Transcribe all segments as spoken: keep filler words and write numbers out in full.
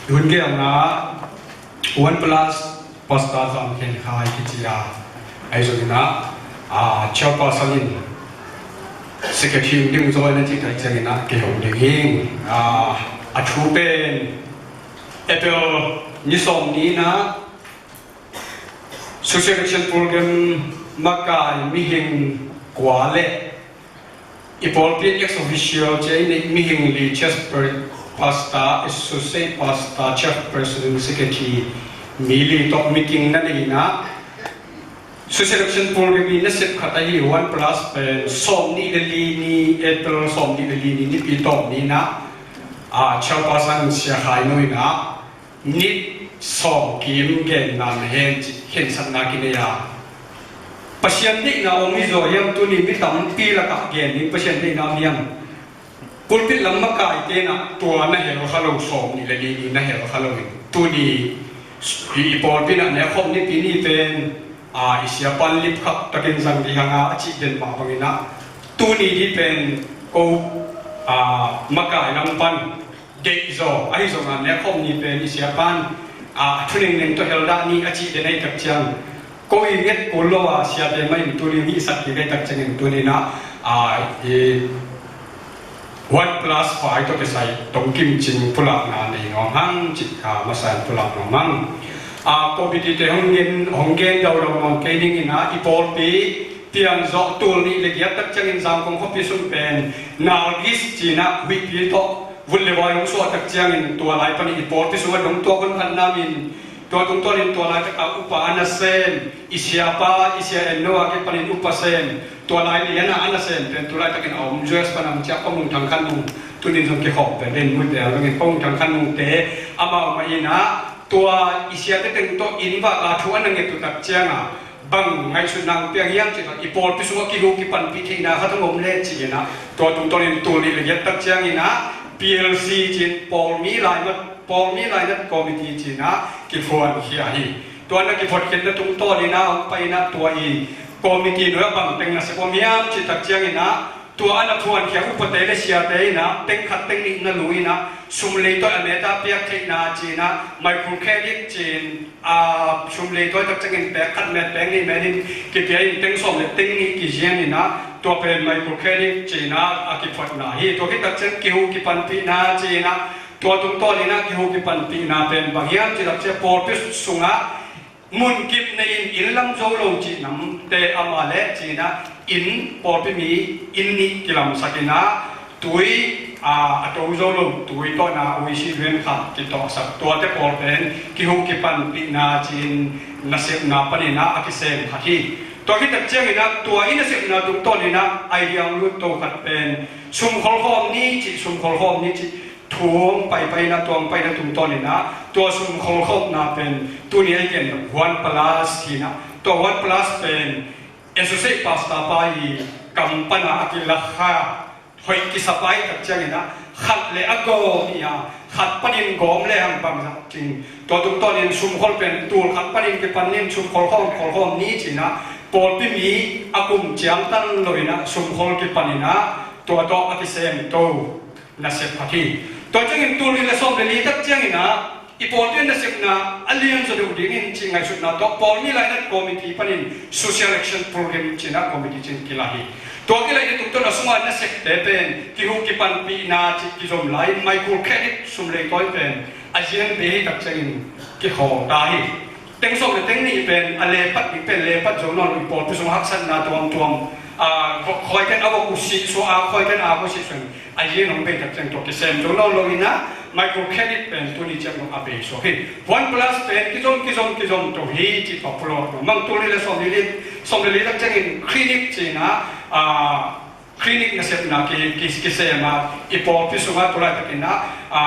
Hun gelna One Plus Pastor Zam Khen Khai kici a, ahi zongin ah, ah, chairperson in secretary ding zaw na cih tak ciangin ah kei hong ding hi. Ah, a thu pen April ni sawm ni-in ah Social Action Program makai mihing kua le i pawlpi ex officio ci a i neih mihing li, church pastor, associate pastor, church president, secretary, mi li tawh meeting na nei-in ah, Social Action Program i nasep khat ahi One Plus pen sawm nih le li ni, April sawm nih le li ni, Nipi tawp ni-in ah, ah, chairperson Sia Khai No in ah, nit sawm kim genna na hen cih khensatna kinei a, Pasian deihna om hi zaw hiam? Tuni mi tampi lakah gen ding Pasian deihna om hiam? Pulpit lam makaite in ah tua na hel kha lo, sawm nih le li ni na hel kha lo in, tuni i, i pawlpi in ah nekhawm Nipi ni pen, a, i siapa'n lipkhap takin zang ding hi hang a, a cih den mah bangin ah, tuni ni pen ko, a, makai lam pan deih zaw, ahi zongin nekhawm ni pen i siapa'n, a, thunengneng tawh hel dah ni a cih den ahih tak ciang, ko i nget kul lo a, siate mah in tuni hihsak kik ahih tak ciangin tuni-in ah, a, i One Plus pai tawh kisai tawmkim cing pulakna nei nuam hang cih, a, masa in pulak nuam hang. A, committee-te hong gen, hong gen daudau nuam kei ning in ah, i pawlpi pian zawh tul nih le giat tak ciangin Zangkong khuapi sung pen Nargis ci-in ah huihpi tawh vut le vai hong suah tak ciangin, tua lai panin i pawlpi sungah dong tuak hun phatna min, tua tungtawnin tua laitak a upa a na sem, i siapa, i sia En No a kipanin upa sem, tua lai lian a a na sem pen tu laitakin a om U S pan a hong ciah Pa Mung Thang Khan Nung, tuni-in zong kikhawm pen den muite a zongin Pa Mung Thang Khan Nungte, amau mah in ah tua i siate teng tawh inn vak a thu a na nget uh tak ciang a, bang ngaihsutna hong piang hiam cih leh, i pawlpi sungah kihu kipanpih theihna khat hong om leh ci-in ah, tua tungtawnin tul nih le giat tak ciangin ah P L C ci-in, Pawlmi Lainat, Pawlmi Lainat Committee ci-in ah kiphuankhia hi. Tua na kiphuankhiatna tungtawnin ah hong pai-in ah, tua i committee nuai ah bang teng nasep om hiam cih tak ciangin ah, tua a na phuankhia upate le siate in ah teng khat teng nih na lu-in ah, sum leitawi a met a piak theihna ci-in ah, micro credit ci-in, a, sum leitawi tak ciangin pek khat met pek nih met in kipia in, teng sawm le teng nih kizian in ah, tua pen micro credit ci-in ah a kiphuanna hi. Tua khit tak ciang kihu kipanpihna ci-in ah, tua tungtawnin ah kihu kipanpihna pen bang hiam cih tak ciang, pawlpi sungah mun kip nei-in inn lam zo lo cih namte amah le ci-in ah, inn, pawlpi mi inn nih kilamsak in ah, tui, a, a to zo lo tui tawh na, uisi ven khat kitawhsak, tuate pawl pen kihu kipanpihna ci-in nasepna panin ah a kisem khat hi. Tua khit tak ciangin ah tua i nasepna tungtawnin ah idea hong lut to khat pen sum kholkhawm ni cih, sum kholkhawm ni cih thu hong paipaina, tua hong paina tungtawnin ah tua sum kholkhawmna pen tuni a i gen One Plus hi-in ah, tua One Plus pen associate pastor pa i kam pan a a kilakha hoih kisa pa ahih tak ciangin ah, khat le a gawm hi a, khat panin gawm lehang bangzah cing. Tua tungtawnin sum khol pen tul khat panin kipan in, sum khol khawm, khol khawm ni ci-in ah, pawlpi mi a kum ciangtan lo-in ah sum khol kipan in ah, tua tawh a kisem to nasep khat hi. Tua ciangin tul nih le sawm le li tak ciangin ah, i pawlpi nasepna a lian zaw deuh dingin cih ngaihsutna tawh Pawlmi Lainat Committee panin Social Action Program ci-in ah committee ci-in kila hi. Tua kilaihna tungtawn a sungah nasepte pen kihu kipanpihna cih kizom lai-in, micro credit, sum leitawi pen a zian bei ahih tak ciangin kikhawl ta hi. Teng sawm le teng nih pen a lepat ding pen lepat zo nawn lo, i pawlpi sung haksatna tuamtuam, a, khawi ten a vok uh sihsuah a, khawi ten a vok uh sihsuah in, a yin hong bei tak ciang tua kisem zo nawn lo-in ah, micro credit pen tuni ciang dong a bei suak hi. One Plus pen kizom, kizom, kizom to hi cih tua pulak nuam hang. Tul nih le sawm le li, sawm le li tak ciangin clinic ci-in ah, a, clinic nasepna ki, ki, kisem a, i pawlpi sungah tu laitakin ah, a,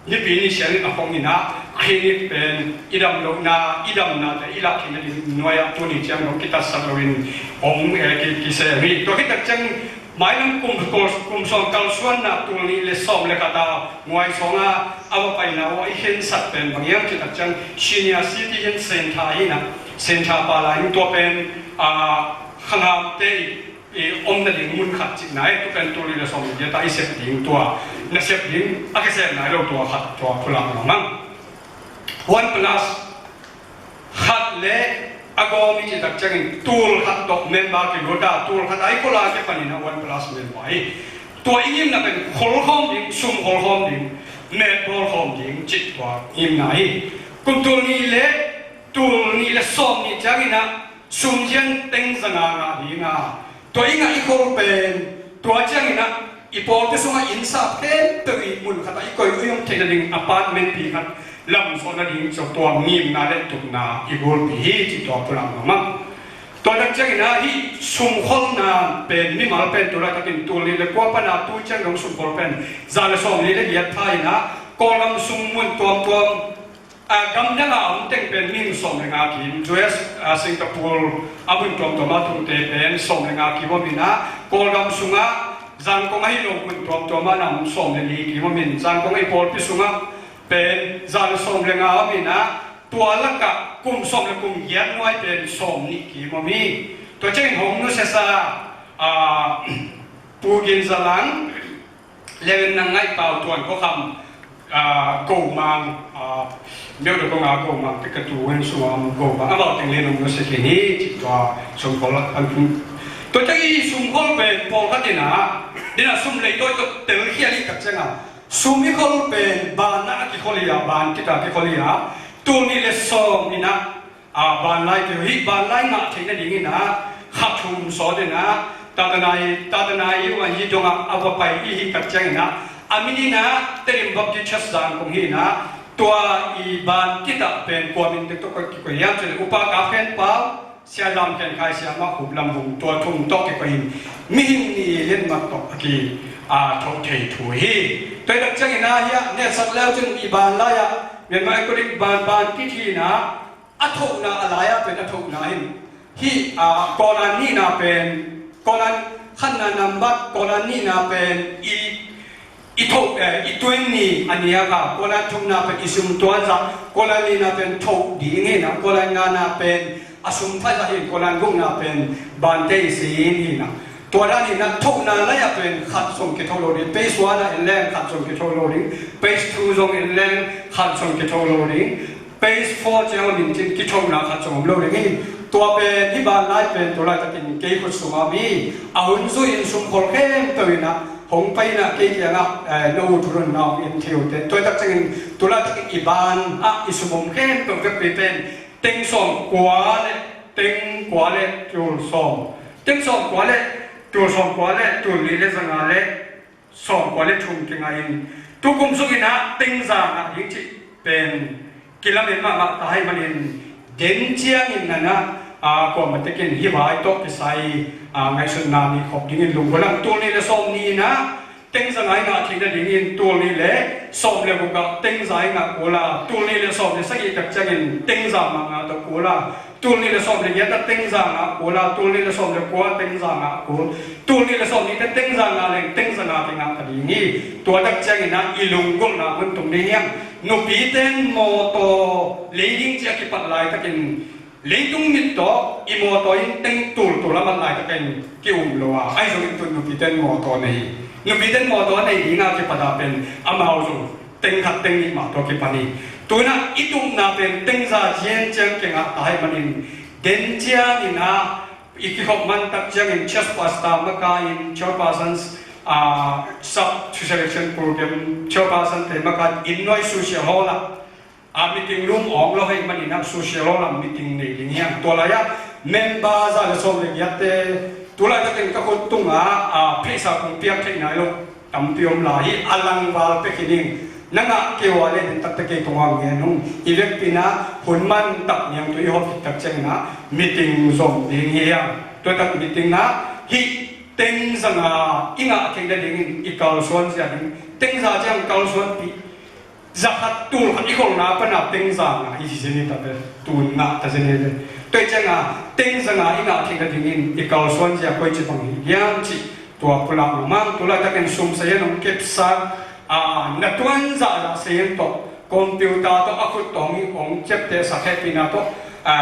Nipi ni siangin a hong in ah, clinic pen i dam lohna, i damnate i lakkhiatna ding nuai-ah tuni ciang dong kitatsak loin hong, eh, ki, kisem hi. Tua khit tak ciang mailam kum, kum, kum sawm kalsuanna tul nih le sawm le khat a Muai sawng a a va paina uh a i khensat pen bang hiam cih tak ciang, Senior Citizen Centre hi-in ah, Centre pa lai-in tua pen, ah, khangamte i i omna ding mun khat cihna hi. Tua pen tul nih le sawm le giat a i sep ding, tua nasep ding a kisem nai lo tua khat, tua pulak nuam hang. One plus khat le a gawm i cih tak ciangin tul khat tawh member kilut a, tul khat a i khol a kipanin a one plus member hi. Tua i ngimna pen khol khawm ding, sum khol khawm ding, met bawl khawm ding cih tua ngimna hi. Kum tul nih le tul nih le sawm nih ciangin ah sum ciang teng za nga ngah ding a, tua i ngah i khol pen tua ciangin ah i pawlpi sungah inn sap khempeuh i mun khatah i koih i om theihna ding apartment pi khat lamsawhna ding, tua ngimna le tupna i gulpi hi cih tua pulak mahmah. Tua tak ciangin ah hih sum kholna pen mimal pen tu laitakin tul nih le kua pan a tu ciang dong sum khol pen za le sawm nih le giat pha in ah Kawlgam sung mun tuamtuam, a, gam dang a om teng pen mihing sawm le nga kim, U S, a, Singapore a mun tuamtuam a tungte pen sawm le nga kim om in ah, Kawlgam sungah Zangkong ahi lo mun tuamtuam a na om sawm le nih kim om in, Zangkong ahi pawlpi sungah pen za le sawm le nga om in ah, tua lakah kum sawm le kum giat nuai pen sawm nih kim om hi. Tua ciangin hong nusiasa, a, Pu Gin Za Lang, Lewin Nang Ngai Pau, Tuan Khuakham, a, Go Mang, a, Myo Do Kong a Go Mang, Pekatu Wen Suam Go Mang, amau teng le nong nusia khin hi, cih tua sum khol an kum. Tua ciang i sum khol pen pawlkhat in ah, din a sum lei tawi tawh telkhial i tak ciang a, sum i khol pen ban a kikhol hi a, ban kit a kikhol hi a, tul nih le sawm in ah, a, banlai peuh hi, banlai ngah theihna dingin ah kha thum sawt in ah, tatanai, tatanai i uh a hi dongah a va pai i hi tak ciangin ah, a min in ah Tedim Baptist Church Zangkong hi in ah, tua i ban kit ah pen kua min tek tawh kikoih hiam cih leh Upa Kap Khen Pau, Sia Dam Khen Khai, Sia Mah Khup Lam Vung, tua thum tawh kikoih in mihing nih lian mat tawh a ki, a, tho thei thu hi. Tua i tak ciangin ah hiah netsak leu cun i banlai ah Myanmar Catholic ban, ban kit hi in ah, a thohna a lai-ah pen a thohna in hih, a, Kawlan nihna pen, Kawlan khatna nambat, Kawlan nihna pen i, i thoh, eh, i tuin ni a nia kha, Kawlan thumna pen i sum tuan zah, Kawlan lina pen thoh ding hi na, Kawlan ngana pen a sum pha zah hi, Kawlan gukna pen bante i sin hi na. Tua dan hi na, thohna lai-ah pen khat zong kitho lo ding, phase one ah en leng khat zong kitho lo ding, phase two zong en leng khat zong kitho lo ding. Phase four ciang a min cin kithona khat zong om lo ding hi. Tua pen hih banlai pen tu laitakin kei khut sungah mi a hun zui in sum khol khempeuh in ah hong pai in ah kei kiangah, eh, na ut hun na hong en thei uh teh. Tua tak ciangin tu laitakin i ban ah i sum om khempeuh vekpi pen teng sawm kua le teng kua le tul sawm. Teng sawm kua le tul sawm kua le tul nih le za nga le sawm kua le thum kingah in, tukum sungin ah teng za ngah ding cih pen kilamen mahmah ta ahih manin, den ciangin na na, a, kuamah tekin hih vai tawh kisai, a, ngaihsutna nih khop dingin lunggulh ang. Tul nih le sawm nih in ah teng za nga i ngah theihna dingin tul nih le sawm le guk ah teng za i ngah kul a, tul nih le sawm le sagih tak ciangin teng za mah ngah tawh kul a, tul nih le sawm le giat ah teng za ngah kul a, tul nih le sawm le kua teng za ngah kul, tul nih le sawm nih te teng za ngah leng teng za nga kingah ta ding hi. Tua tak ciangin ah i lunggulhna hun tung ding hi hang. Nupite in mawtaw lei ding ci a kipat laitakin leitung mit tawh i mawtaw in teng tultul a mat laitakin ki-um lo a, ahi zongin tun nupite in mawtaw nei hi. Nupite in mawtaw nei ding a kipat a pen amau zong teng khat teng nih mah tawh kipan hi. Tu-in ah i tupna pen teng za ciancian kingah ta ahih manin, den ciangin ah i kikhop man tak ciangin church pastor makaih in, chairpersons, ah, sub selection program chairperson te makaih in, inn nuai social hall ah, ah, meeting room awng lo ahih manin ah social hall ah meeting nei ding hi hang. Tua lai-ah member za le sawm le giat te, tu laitakin ka khut tungah, ah, pheisa kong piak theih nai lo tampi om lai hi. A langval pek hi ning. Na ngah kei uh a leh den takte kei tungah ngen ung. Hi vekpi in ah hun man tak niangtui i hawh khit tak ciangin ah meeting zom ding hi hang. Tua tak meeting ah hih teng za nga i ngah theihna dingin i kalsuan zia ding. Teng za ciang kalsuanpih, za khat tul khat i kholhna pan a teng za nga i ci zen hi ta ve, tun ngah ta zen hi ve. Tua hi ciang a teng za nga i ngah theihna dingin i kalsuan zia koi ci bang hi hiam cih tua pulak mahmah. Tu laitakin sum sayan hong kepsak, a, na tuan zahzah sayan tawh, computer tawh, a khut tawh hong ciaptehsak hehpihna tawh, a,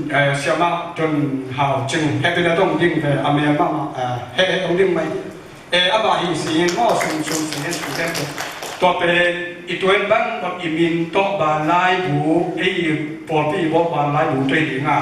a, Siamah Don Hau Cing hehpihna tawh hong ding ve, a mel mahmah, a, heh heh hong ding mai. E, amah hi sayan maw, sum, sum sayan, sum sayan tawh. Tua pen I tuan bang bang i min tawh banlaibu, ei i pawlpi i bawh banlaibu tawh i dinga,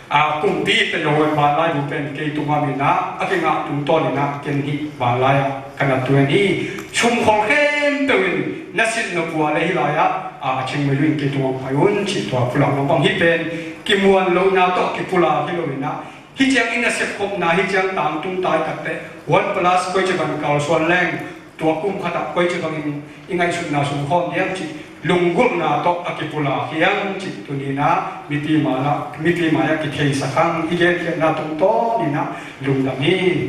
a, kumpi pia lo banlaibu pen kei tungah minah a kingah tungtawn inah ken hih banlai ah ka na tuan hi. Sumkhol khempeuh in na silh na pua le hih lai-ah, a, a chingmei luin kei tungah pai un cih tua pulak lo bang hih pen kimuan lohna tawh kipulak hi lo inah, hih ciang i nasep khopna hih ciang tangtung tai takteh one plus koi ci bang kalsuan leng, tua kum khatah koi ci bangin i ngaihsutna sumkhawm hiam cih lunggulhna tawh a kipulak hiam cih tuninah mipi mai-ah, mipi mai-ah kitheisak hang i genkhiatna tungtawn inah lungdam hi.